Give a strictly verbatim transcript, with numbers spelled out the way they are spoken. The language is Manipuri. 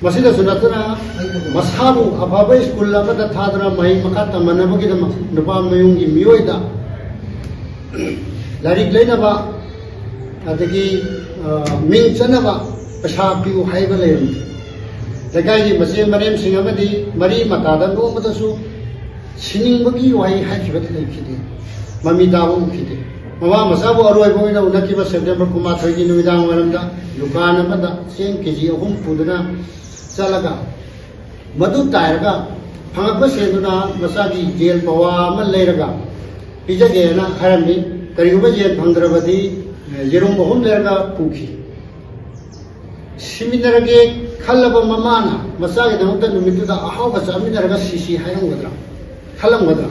ꯃꯁꯤꯗꯁꯨ ꯅꯠꯇꯅ ꯃꯁꯥꯕꯨ ꯑꯐꯕ ꯁ꯭ꯀꯨꯜ ꯑꯃꯗ ꯊꯥꯗꯨꯅ ꯃꯍꯩ ꯃꯈꯥ ꯇꯝꯍꯟꯅꯕꯒꯤꯗꯃꯛ ꯅꯨꯄꯥ ꯃꯌꯨꯝꯒꯤ ꯃꯤꯑꯣꯏꯗ ꯂꯥꯏꯔꯤꯛ ꯂꯩꯅꯕ ꯑꯗꯒꯤ ꯃꯤꯡ ꯆꯠꯅꯕ ꯄꯩꯁꯥ ꯄꯤꯌꯨ ꯍꯥꯏꯕ ꯂꯩꯔꯝꯗꯦ꯫ ꯂꯩꯀꯥꯏꯒꯤ ꯃꯆꯦ ꯃꯅꯦꯝꯁꯤꯡ ꯑꯃꯗꯤ ꯃꯔꯤ ꯃꯇꯥꯗ ꯅꯣꯡꯃꯇꯁꯨ ꯁꯤꯅꯤꯡꯕꯒꯤ ꯋꯥꯍꯩ ꯍꯥꯏꯈꯤꯕꯗꯤ ꯂꯩꯈꯤꯗꯦ꯫ ꯃꯃꯤ ꯇꯥꯕ ꯎꯈꯤꯗꯦ꯫ ꯃꯃꯥ ꯃꯆꯥꯕꯨ ꯑꯔꯣꯏꯕ ꯑꯣꯏꯅ ꯎꯅꯈꯤꯕ ꯁꯦꯞꯇꯦꯝꯕꯔ ꯀꯨꯟꯃꯥꯊꯣꯏꯒꯤ ꯅꯨꯃꯤꯗꯥꯡ ꯋꯥꯏꯔꯝꯗ ꯗꯨꯀꯥꯟ ꯑꯃꯗ ꯆꯦꯡ ꯀꯦ ꯖꯤ ꯑꯍꯨꯝ ꯄꯨꯗꯨꯅ ꯆꯠꯂꯒ ꯃꯗꯨ ꯇꯥꯏꯔꯒ ꯐꯪꯉꯛꯄ ꯁꯦꯟꯗꯨꯅ ꯃꯆꯥꯒꯤ ꯌꯦꯟ ꯄꯋꯥ ꯑꯃ ꯂꯩꯔꯒ ꯄꯤꯖꯒꯦꯅ ꯍꯥꯏꯔꯝꯃꯤ꯫ ꯀꯔꯤꯒꯨꯝꯕ ꯌꯦꯟ ꯐꯪꯗ꯭ꯔꯕꯗꯤ ꯌꯦꯔꯨꯝ ꯑꯍꯨꯝ ꯂꯩꯔꯒ ꯄꯨꯈꯤ꯫ ꯁꯤꯃꯤꯟꯅꯔꯒꯦ ꯈꯜꯂꯕ ꯃꯃꯥꯅ ꯃꯆꯥꯒꯤꯗꯃꯛꯇ ꯅꯨꯃꯤꯠꯇꯨꯗ ꯑꯍꯥꯎꯕ ꯆꯥꯃꯤꯟꯅꯔꯒ ꯁꯤꯁꯤ ꯍꯥꯏꯔꯝꯒꯗ꯭ꯔꯥ, ꯈꯜꯂꯝꯒꯗ꯭ꯔꯥ?